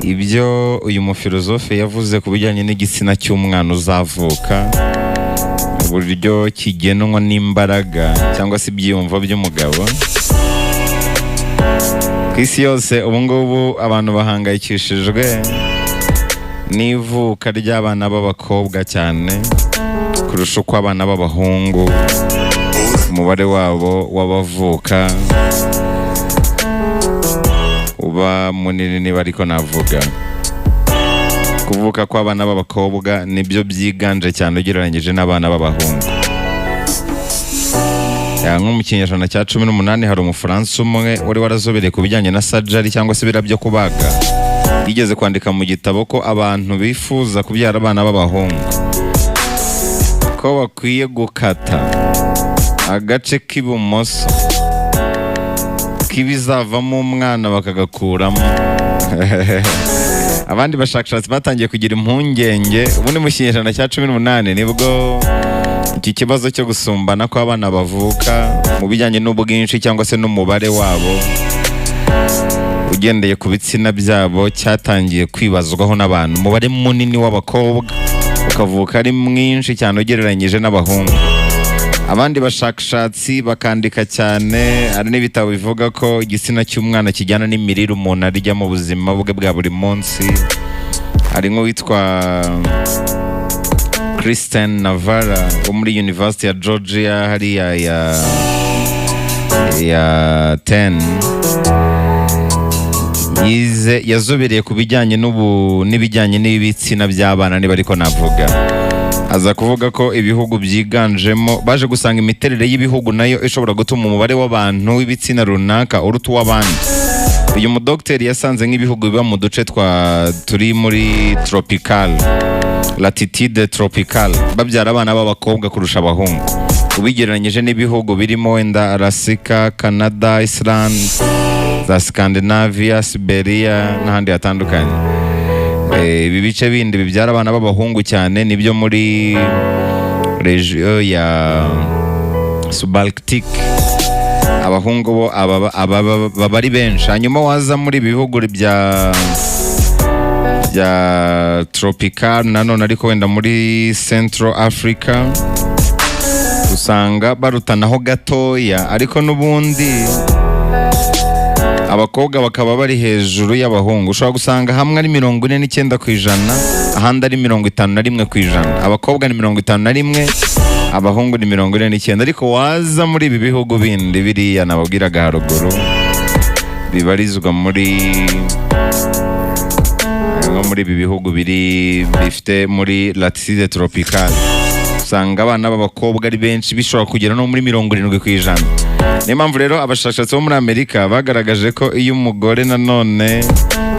Ibyo uyu mufilozofe yavuze ku bijyanye n'igitsina cy'umwana uzavuka, uburyo kigenwa n'imbaraga cyangwa se ibyiyumvo by'umugabo. Ku isi yose ubu ngubu abantu bahangayikishijwe n'ivuka ry'abana b'abakobwa cyane kurusha uko abana b'abahungu umubare wabo w'abavuka uba munini. Niba ariko navuga, kuvuka kw'abana b'abakobwa nibyo byiganje cyane ugereranyije n'abana b'abahungu. Nko mu kinyejana cya 18 hari Umufaransa umwe wari warazobereye ku bijyanye na surgery cyangwa se ibira byo kubaga, yigeze kwandika mu gitabo ko abantu bifuza kubyara abana b'abahungu ko bakwiye gukata agace k'ibumoso k'ibizavamo umwana bakagakuramo. Abandi bashakashatsi batangiye kugira impungenge. Ubundi mu kinyejana cya 18 nibwo iki kibazo cyo gusumbana kw'abana bavuka mu bijyanye n'ubwinshi cyangwa se n'umubare wabo ugendeye ku bitsina byabo cyatangiye kwibazwaho n'abantu. Umubare munini w'abakobwa ukavuka ari mwinshi cyane ugereranyije n'abahungu. Abandi bashakashatsi bakandika cyane, hari n'ibitabo bivuga ko igitsina cy'umwana kijyana n'imirire umuntu arya mu buzima bwe bwa buri munsi. Hari nk'uwitwa Kristen Navarra wo muri University ya Georgia hariya ya 10, yize, yazobereye ku bijyanye n'ibijyanye n'ibitsina by'abana niba ariko navuga. Aza kuvuga ko ibihugu byiganjemo, baje gusanga imiterere y'ibihugu nayo ishobora gutuma umubare w'abantu w'ibitsina runaka uruta uw'abandi. Uyu mudogiteri yasanze nk'ibihugu biba mu duce twa turi muri tropical, latitude tropical, babyara abana b'abakobwa kurusha abahungu ubigereranyije n'ibihugu birimo wenda Alaska, Canada, Iceland, za Scandinavia, Siberia n'ahandi hatandukanye. Ibi bice bindi bibyara abana b'abahungu cyane nibyo muri region ya subarctic. Abahungu bo baba ari benshi. Hanyuma waza muri ibi bihugu bya tropical nanone, ariko wenda muri Central Africa, usanga barutanaho gatoya, ariko n'ubundi abakobwa bakaba bari hejuru y'abahungu. Ushobora gusanga hamwe ari 49%, ahandi ari 51%. Abakobwa ni 51, abahungu ni 49. Ariko waza muri ibi bihugu bindi biriya nababwiraga haruguru bibarizwa muri, nko muri ibi bihugu biri bifite muri latitude tropicale, usanga abana b'abakobwa ari benshi, bishobora kugera no muri 70%. Niyo mpamvu rero abashakashatsi bo muri Amerika bagaragaje ko iyo umugore, nanone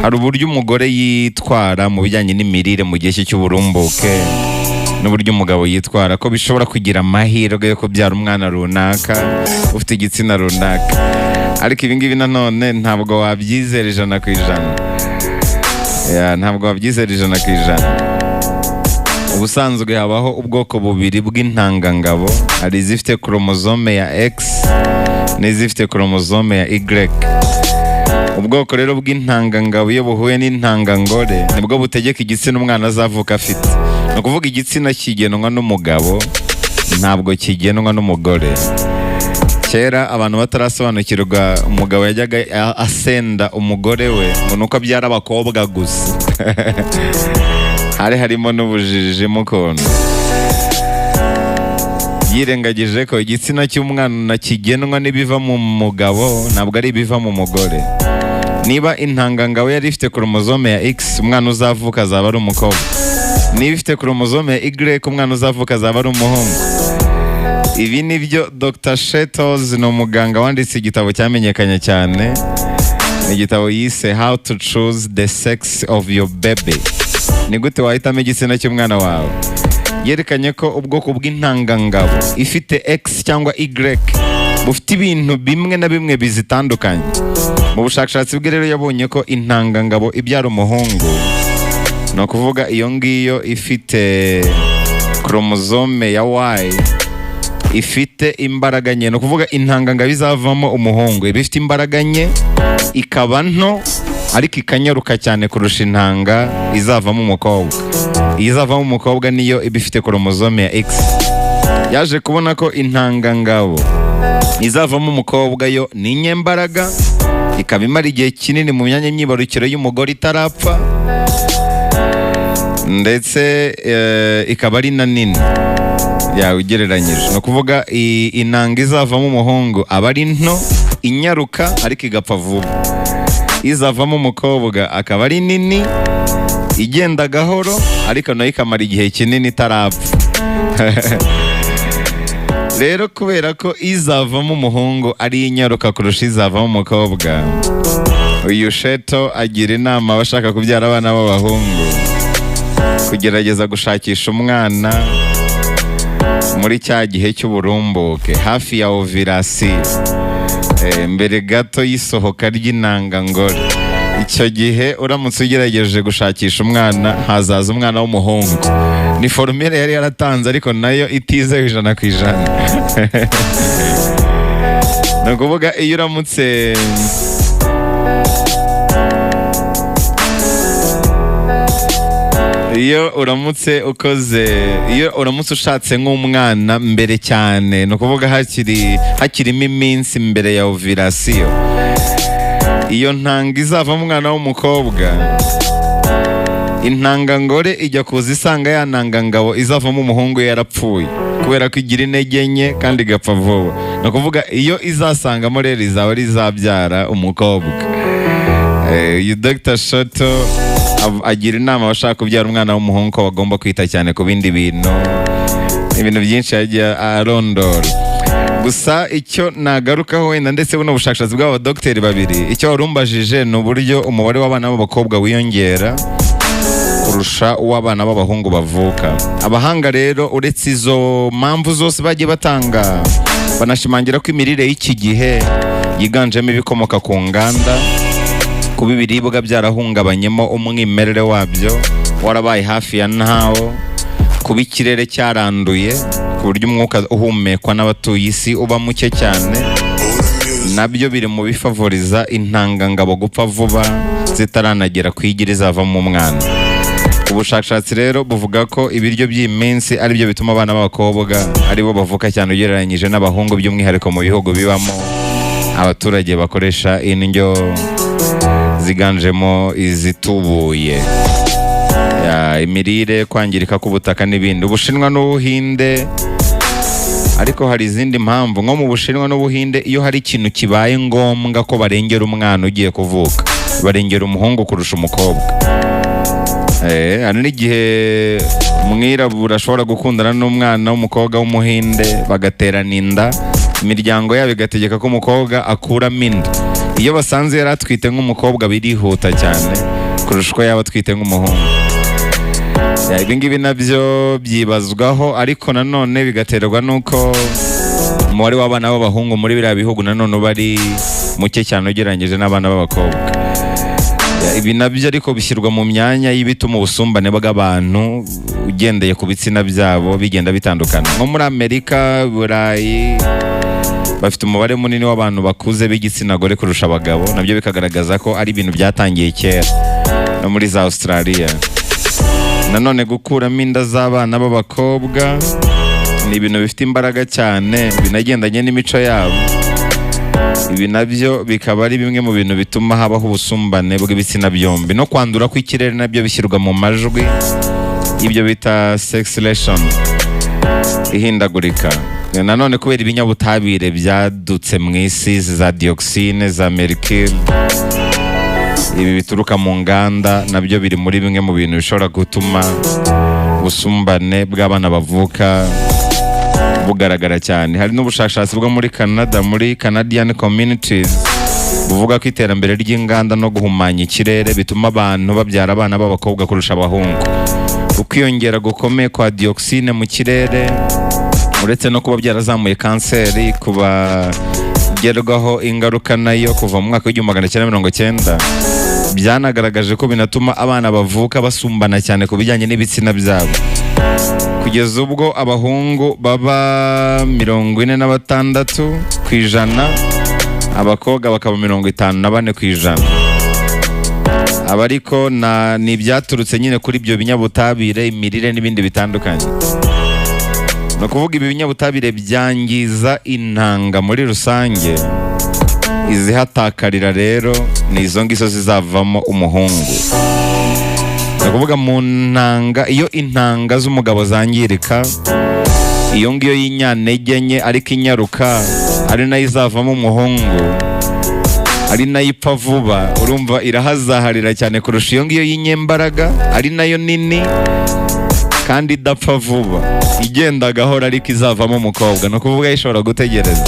hari uburyo umugore yitwara mu bijyanye n'imirire mu gihe cye cy'uburumbuke n'uburyo umugabo yitwara, ko bishobora kugira amahirwe yo kubyara umwana runaka ufite igitsina runaka. Ariko ibi ngibi nanone ntabwo wabyizera 100%. Ya, ntabwo wabyizera 100%. Ubusanzwe habaho ubwoko bubiri bw'intangangabo: hari izifite chromosome ya X n'izifite chromosome ya Y. Ubwoko rero bw'intangangabo iyo buhuye n'intangangore nibwo butegeka igitsina umwana azavuka afite. Ni ukuvuga igitsina kigenwa n'umugabo, ntabwo kigenwa n'umugore. Kera abantu batarasobanukirwa, umugabo yajyaga asenda umugore we ngo ni uko abyara abakobwa gusa. Hari harimo n'ubujiji mu kuntu yirengagije ko igitsina cy'umwana kigenwa n'ibiva mu mugabo, ntabwo ari ibiva mu mugore. Niba intangangabo yari ifite chromosome ya X, umwana uzavuka azaba ari umukobwa. Niba ifite chromosome ya Y, umwana uzavuka azaba ari umuhungu. Ibi ni byo Dr Shettles, ni umuganga wanditse igitabo cyamenyekanye cyane, ni igitabo yise "How to Choose the Sex of Your Baby", ni gute wahitamo igitsina cy'umwana wawe. Yerekanye ko ubwoko bw'intangangabo ifite X cyangwa Y bufite ibintu bimwe na bimwe bizitandukanye. Mu bushakashatsi bwe rero yabonye ko intangangabo ibyara umuhungu, ni ukuvuga iyo ngiyo ifite chromosome ya Y, ifite imbaraga nke. Ni ukuvuga intangangabo izavamo umuhungu iba ifite imbaraga nke, ikaba nto. ariko ikanyaruka cyane kurusha intanga izavamo umukobwa. Iyi izavamo umukobwa niyo iba ifite koromozome ya X. Yaje kubona ko intangangabo izavamo umukobwa yo ni inyembaraga, ikaba imara igihe kinini mu myanya myibarukiro y'umugore itarapfa, ndetse ikaba ari na nini yawe ugereranyije. Ni ukuvuga intanga izavamo umuhungu aba ari nto, inyaruka, ariko igapfa vuba. Izavamo umukobwa akaba ari nini, igenda gahoro, ariko nayo ikamara igihe kinini itarapfa. Rero kubera ko izavamo umuhungu ari inyaruka kurusha izavamo umukobwa, uyu Sheto agira inama abashaka kubyara abana b'abahungu kugerageza gushakisha umwana muri cya gihe cy'uburumbuke, hafi ya ovulation, mbere gato y'isohoka ry'intangangore. Icyo gihe uramutse ugerageje gushakisha umwana, hazaza umwana w'umuhungu. Ni formule yari yaratanze, ariko nayo itizewe 100%. Ni ukuvuga iyo uramutse ushatse nk'umwana mbere cyane, ni ukuvuga hakirimo iminsi mbere ya ovulation, iyo ntanga izavamo umwana w'umukobwa, intangangore ijya kuza isanga ya ntangangabo izavamo umuhungu yarapfuye, kubera ko igira intege nke kandi igapfa vuba. Ni ukuvuga iyo izasangamo rero izaba ari izabyara umukobwa. Uyu Dr Shoto agira inama abashaka kubyara umwana w'umuhungu ko bagomba kwita cyane ku bindi bintu, ibintu byinshi yagiye arondora. Gusa icyo nagarukaho wenda, ndetse buno bushakashatsi bw'aba dogiteri babiri, icyo warumbajije ni uburyo umubare w'abana b'abakobwa wiyongera kurusha uw'abana b'abahungu bavuka. Abahanga rero, uretse izo mpamvu zose bagiye batanga, banashimangira ko imirire y'iki gihe yiganjemo ibikomoka ku nganda, kuba ibiribwa byarahungabanyemo umwimerere wabyo warabaye hafi ya ntawo, kuba ikirere cyaranduye ku buryo umwuka uhumekwa n'abatuye isi uba muke cyane, nabyo biri mu bifavoriza intangangabo gupfa vuba zitaranagera ku igi rizavamo umwana. Ubushakashatsi rero buvuga ko ibiryo by'iyi minsi ari byo bituma abana b'abakobwa aribo bavuka cyane ugereranyije n'abahungu, by'umwihariko mu bihugu bibamo abaturage bakoresha indyo ziganjemo izitubuye. Ya, imirire, kwangirika k'ubutaka n'ibindi. Ubushinwa n'Ubuhinde, ariko hari izindi mpamvu. Nko mu Bushinwa n'Ubuhinde, iyo hari ikintu kibaye ngombwa ko barengera umwana ugiye kuvuka, barengera umuhungu kurusha umukobwa. Hari n'igihe umwirabura ashobora gukundana n'umwana w'umukobwa w'Umuhinde, bagaterana inda, imiryango yabo igategeka ko umukobwa akuramo inda. Iyo basanze yari atwite nk'umukobwa, birihuta cyane kurusha uko yaba atwite nk'umuhungu. Ya, ibi ngibi nabyo byibazwaho, ariko nanone bigaterwa n'uko umubare w'abana b'abahungu muri biriya bihugu nanone uba ari muke cyane ugereranyije n'abana b'abakobwa. Ya, ibi nabyo ariko bishyirwa mu myanya y'ibituma ubusumbane bw'abantu ugendeye ku bitsina byabo bigenda bitandukana. Nko muri Amerika, Burayi, bafite umubare munini w'abantu bakuze b'igitsina gore kurusha abagabo, nabyo bikagaragaza ko ari ibintu byatangiye kera. No muri za Australia nanone, gukuramo inda z'abana b'abakobwa ni ibintu bifite imbaraga cyane, binagendanye n'imico yabo. Ibi nabyo bikaba ari bimwe mu bintu bituma habaho ubusumbane bw'ibitsina byombi. No kwandura kw'ikirere nabyo bishyirwa mu majwi y'ibyo bita sex relation ihindagurika. Nanone kubera ibinyabutabire byadutse mu isi, za dioxine, za mercure, ibi bituruka mu nganda, nabyo biri muri bimwe mu bintu bishobora gutuma ubusumbane bw'abana bavuka bugaragara cyane. Hari n'ubushakashatsi bwo muri Canada, muri Canadian Communities, buvuga ko iterambere ry'inganda no guhumanya ikirere bituma abantu babyara abana b'abakobwa kurusha abahungu. Ukwiyongera gukomeye kwa dioxine mu kirere, uretse no kuba byarazamuye kanseri ku bagerwaho ingaruka nayo kuva mu mwaka w'1990, byanagaragaje ko binatuma abana bavuka basumbana cyane ku bijyanye n'ibitsina byabo, kugeza ubwo abahungu baba 46%, abakobwa bakaba 54%. Aba ariko ni ibyaturutse nyine kuri ibyo binyabutabire, imirire n'ibindi bitandukanye. Ni ukuvuga ibi binyabutabire byangiza intanga muri rusange. Izihatakarira rero ni izo ngizo zizavamo umuhungu. Ni ukuvuga mu ntanga, iyo intanga z'umugabo zangirika, iyo ngiyo y'inyantege nke ariko inyaruka, ari nayo izavamo umuhungu, ari nayo ipfa vuba, urumva irahazaharira cyane kurusha iyo ngiyo y'inyembaraga, ari nayo nini kandi idapfa vuba, igenda gahoro ariko izavamo umukobwa. Ni ukuvuga ishobora gutegereza.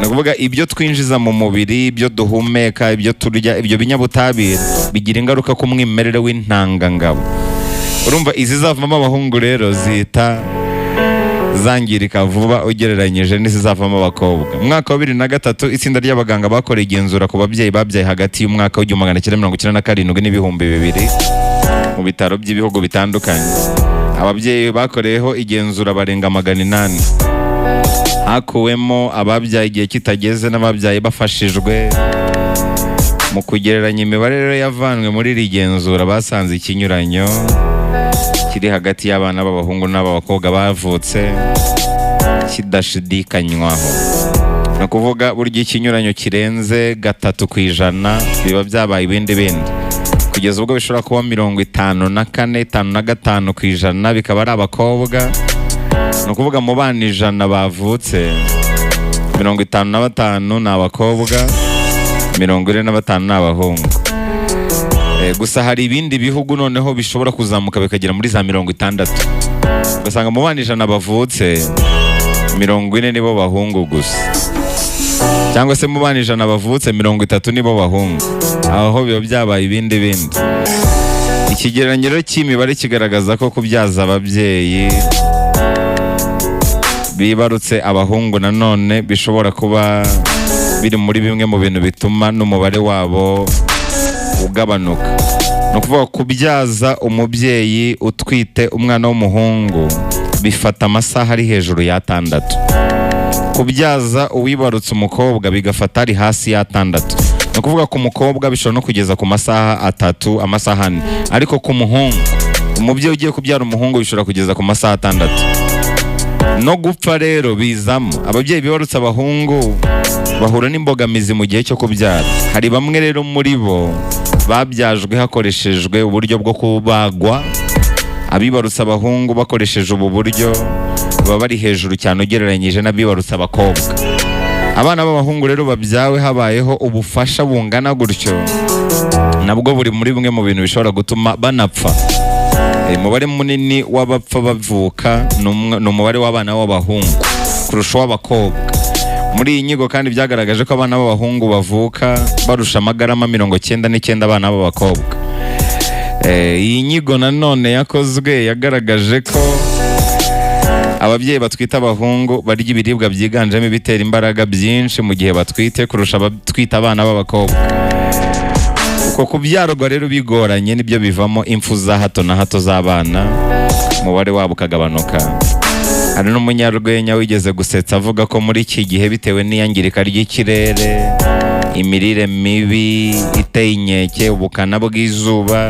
Ni ukuvuga ibyo twinjiza mu mubiri, ibyo duhumeka, ibyo turya, ibyo binyabutabire bigira ingaruka ku mwimerere w'intangangabo. Urumva izizavamo abahungu rero zihita zangirika vuba ugereranyije n'izizavamo abakobwa. Mu mwaka wa 2003, itsinda ry'abaganga bakoreye igenzura ku babyeyi babyaye hagati y'umwaka w'1997 n'2000 mu bitaro by'ibihugu bitandukanye. Ababyeyi bakoreyeho igenzura barenga 800. Hakuwemo ababyaye igihe kitageze n'ababyaye bafashijwe. Mu kugereranya imibare rero yavanwe muri iri genzura, basanze ikinyuranyo kiri hagati y'abana b'abahungu n'ab'abakobwa bavutse kidashidikanywaho. Ni ukuvuga burya ikinyuranyo kirenze 3% biba byabaye ibindi bindi, kugeza ubwo bishobora kuba 54, 55% bikaba ari abakobwa. Ni ukuvuga mu bana 100 bavutse, 55 ni abakobwa, 45 ni abahungu. Gusa hari ibindi bihugu noneho bishobora kuzamuka bikagera muri za 60, ugasanga mu bana 100 bavutse, 40 nibo bahungu gusa, cyangwa se mu bana 100 bavutse, 30 nibo bahungu. Aho biba byabaye ibindi bindi. Ikigereranyo rero cy'imibare kigaragaza ko kubyaza ababyeyi bibarutse abahungu nanone bishobora kuba biri muri bimwe mu bintu bituma n'umubare wabo ugabanuka. Ni ukuvuga kubyaza umubyeyi utwite umwana w'umuhungu bifata amasaha ari hejuru y'atandatu, kubyaza uwibarutse umukobwa bigafata ari hasi y'atandatu. Ni ukuvuga ku mukobwa bishobora no kugeza ku masaha 3, amasaha 4, ariko ku muhungu, umubyeyi ugiye kubyara umuhungu, bishobora kugeza ku masaha 6. No gupfa rero bizamo. Ababyeyi bibarutse abahungu bahura n'imbogamizi mu gihe cyo kubyara. Hari bamwe rero muri bo babyajwe hakoreshejwe uburyo bwo kubagwa. Abibarutse abahungu bakoresheje ubu buryo baba bari hejuru cyane ugereranyije n'abibarutse abakobwa. Abana b'abahungu rero babyawe habayeho ubufasha bungana gutyo, nabwo buri muri bimwe mu bintu bishobora gutuma banapfa. Umubare munini w'abapfa bavuka ni umubare w'abana b'abahungu kurusha uw'abakobwa. Muri iyi nyigo kandi byagaragaje ko abana b'abahungu bavuka barusha amagarama 99 abana b'abakobwa. Iyi nyigo nanone yakozwe yagaragaje ko ababyeyi batwite abahungu barya ibiribwa byiganjemo ibitera imbaraga byinshi mu gihe batwite kurusha abatwite abana b'abakobwa. Uko kubyarwa rero bigoranye nibyo bivamo impfu za hato na hato z'abana, umubare wabo ukagabanuka. Hari n'umunyarwenya wigeze gusetsa avuga ko muri iki gihe, bitewe n'iyangirika ry'ikirere, imirire mibi iteye inkeke, ubukana bw'izuba,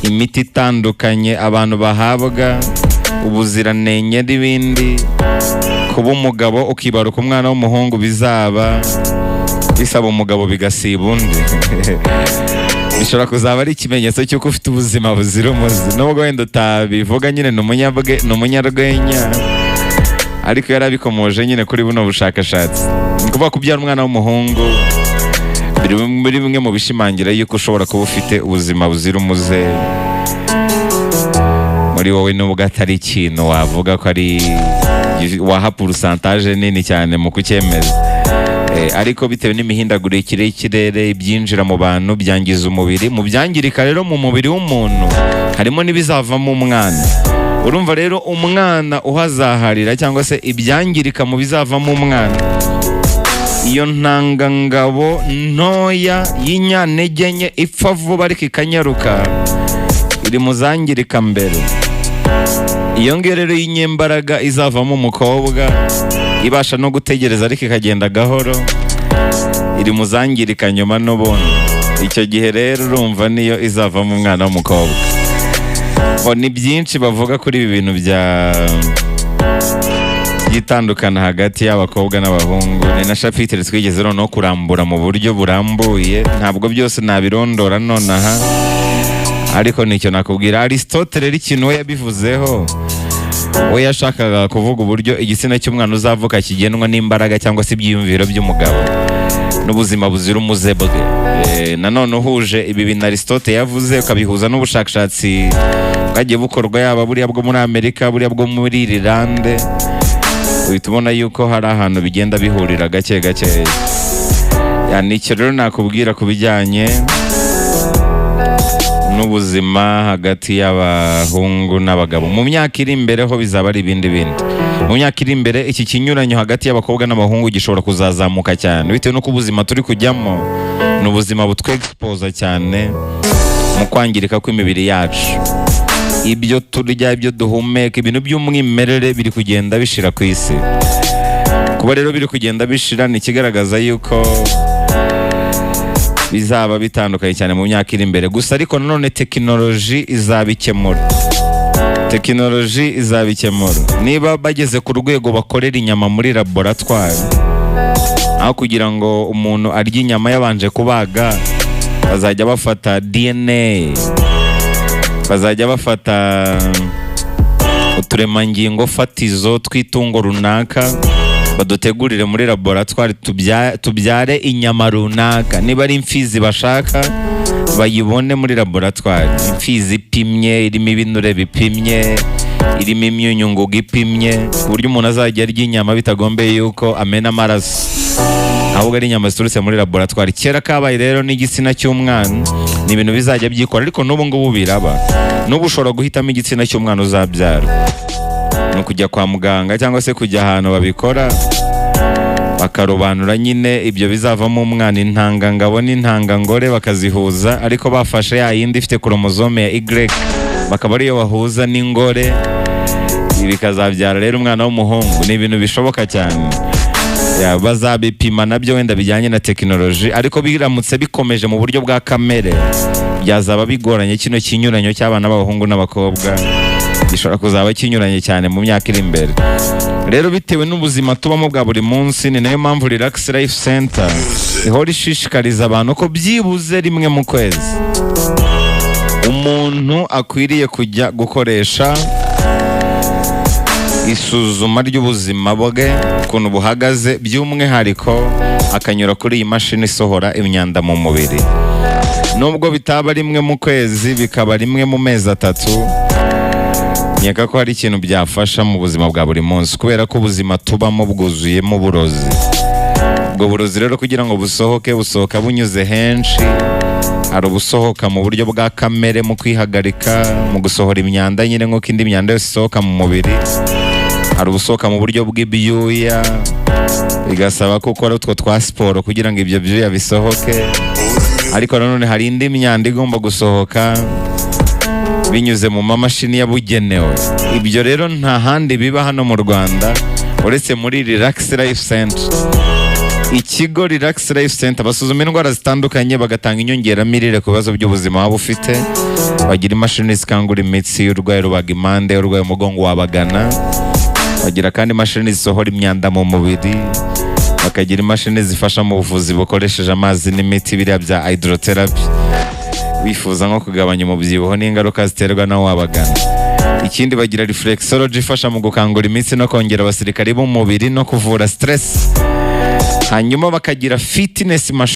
imiti itandukanye abantu bahabwa, ubuziranenge n'ibindi, kuba umugabo ukibaruka umwana w'umuhungu bizaba bisaba umugabo bigasiba undi. Bishobora kuzaba ari ikimenyetso cy'uko ufite ubuzima buzira umuze, nubwo wenda utabivuga nyine. Ni umunyarwenya, ariko yari abikomoje nyine kuri buno bushakashatsi. Ni ukuvuga kubyara umwana w'umuhungu biri muri bimwe mu bishimangira yuko ushobora kuba ufite ubuzima buzira umuze muri wowe, nubwo atari ikintu wavuga ko ari waha pourcentage nini cyane mu kucyemeza. Ariko bitewe n'imihindagurikire y'ikirere, ibyinjira mu bantu byangiza umubiri. Mu byangirika rero mu mubiri w'umuntu harimo n'ibizavamo umwana. Urumva rero umwana uhazaharira, cyangwa se ibyangirika mu bizavamo umwana, iyo ntangangabo ntoya y'inyantege nke ipfa vuba ariko ikanyaruka iri mu zangirika mbere. Iyo ngiyo rero y'inyembaraga izavamo umukobwa, ibasha no gutegereza ariko ikagenda gahoro, iri mu zangirika nyuma n'ubundi. Icyo gihe rero urumva niyo izavamo umwana w'umukobwa. Bo, ni byinshi bavuga kuri ibi bintu bya by'itandukana hagati y'abakobwa n'abahungu. Ni na chapitre twigeze noneho kurambura mu buryo burambuye. Ntabwo byose nabirondora nonaha, ariko nicyo nakubwira. Aristote rero, ikintu we yabivuzeho, we yashakaga kuvuga uburyo igitsina cy'umwana uzavuka kigenwa n'imbaraga cyangwa se ibyiyumviro by'umugabo n'ubuzima buzira umuze bwe. Nanone uhuje ibi bintu Aristote yavuze, ukabihuza n'ubushakashatsi bwagiye bukorwa, yaba buriya bwo muri Amerika, buriya bwo muri Irilande, uhita ubona yuko hari ahantu bigenda bihurira gake gakeya. Ya, nicyo rero nakubwira ku bijyanye n'ubuzima hagati y'abahungu n'abagabo. Mu myaka iri imbere ho bizaba ari ibindi bindi. Mu myaka iri imbere, iki kinyuranyo hagati y'abakobwa n'abahungu gishobora kuzazamuka cyane, bitewe n'uko ubuzima turi kujyamo ni ubuzima butwexposa cyane mu kwangirika kw'imibiri yacu. Ibyo turya, ibyo duhumeka, ibintu by'umwimerere biri kugenda bishira ku isi. Kuba rero biri kugenda bishira ni ikigaragaza yuko bizaba bitandukanye cyane mu myaka iri imbere. Gusa ariko nanone tekinoloji izabikemura, tekinoloji izabikemura. Niba bageze ku rwego bakorera inyama muri laboratwari, aho kugira ngo umuntu arye inyama yabanje kubaga, bazajya bafata DNA, bazajya bafata uturemangingo fatizo tw'itungo runaka, badutegurire muri laboratwari, tubyare inyama runaka. Niba ari imfizi bashaka, bayibone muri laboratwari, imfizi ipimye, irimo ibinure bipimye, irimo imyunyungugu ipimye, ku buryo umuntu azajya arya inyama bitagombeye yuko amena amaraso, ahubwo ari inyama ziturutse muri laboratwari. Kera kabaye rero n'igitsina cy'umwana ni ibintu bizajya byikora. Ariko n'ubu ngubu biraba. N'ubu ushobora guhitamo igitsina cy'umwana uzabyara. Ni ukujya kwa muganga cyangwa se kujya ahantu babikora, bakarobanura nyine ibyo bizavamo umwana, intangangabo n'intangangore bakazihuza, ariko bafashe ya yindi ifite chromosome ya Y, bakaba ariyo bahuza n'ingore, ibi bikazabyara rero umwana w'umuhungu. Ni ibintu bishoboka cyane. Ya, bazabipima nabyo wenda bijyanye na tekinoloji, ariko biramutse bikomeje mu buryo bwa kamere byazaba bigoranye. Kino kinyuranyo cy'abana b'abahungu n'abakobwa gishobora kuzaba kinyuranye cyane mu myaka iri imbere. Rero bitewe n'ubuzima tubamo bwa buri munsi, ni nayo mpamvu Relax Life Center ihora ishishikariza abantu ko byibuze rimwe mu kwezi umuntu akwiriye kujya gukoresha isuzuma ry'ubuzima bwe ukuntu buhagaze, by'umwihariko akanyura kuri iyi mashini isohora imyanda mu mubiri. Nubwo bitaba rimwe mu kwezi, bikaba rimwe mu mezi 3, nkeka ko hari ikintu byafasha mu buzima bwa buri munsi, kubera ko ubuzima tubamo bwuzuyemo uburozi. Ubwo burozi rero kugira ngo busohoke, busohoka bunyuze henshi. Hari ubusohoka mu buryo bwa kamere, mu kwihagarika, mu gusohora imyanda nyine nk'uko indi myanda yose isohoka mu mubiri. Hari ubusohoka mu buryo bw'ibyuya, bigasaba ko ukora utwo twa siporo kugira ngo ibyo byuya bisohoke. Ariko nanone hari indi myanda igomba gusohoka binyuze mu mamashini yabugenewe. Ibyo rero nta handi biba hano mu Rwanda uretse muri Relax Life Center. Ikigo Relax Life Center basuzuma indwara zitandukanye, bagatanga inyongeramirire ku bibazo by'ubuzima waba ufite. Bagira imashini zikangura imitsi, urwaye rubagimpande, urwaye umugongo wabagana. Bagira kandi imashini zisohora imyanda mu mubiri, bakagira imashini zifasha mu buvuzi bukoresheje amazi n'imiti, biriya bya hydrotherapy. Wifuza nko kugabanya umubyibuho n'ingaruka ziterwa nawo, wabagana. Ikindi, bagira reflexology ifasha mu gukangura imitsi no kongera abasirikari b'umubiri no kuvura stress. Hanyuma bakagira fitness machine.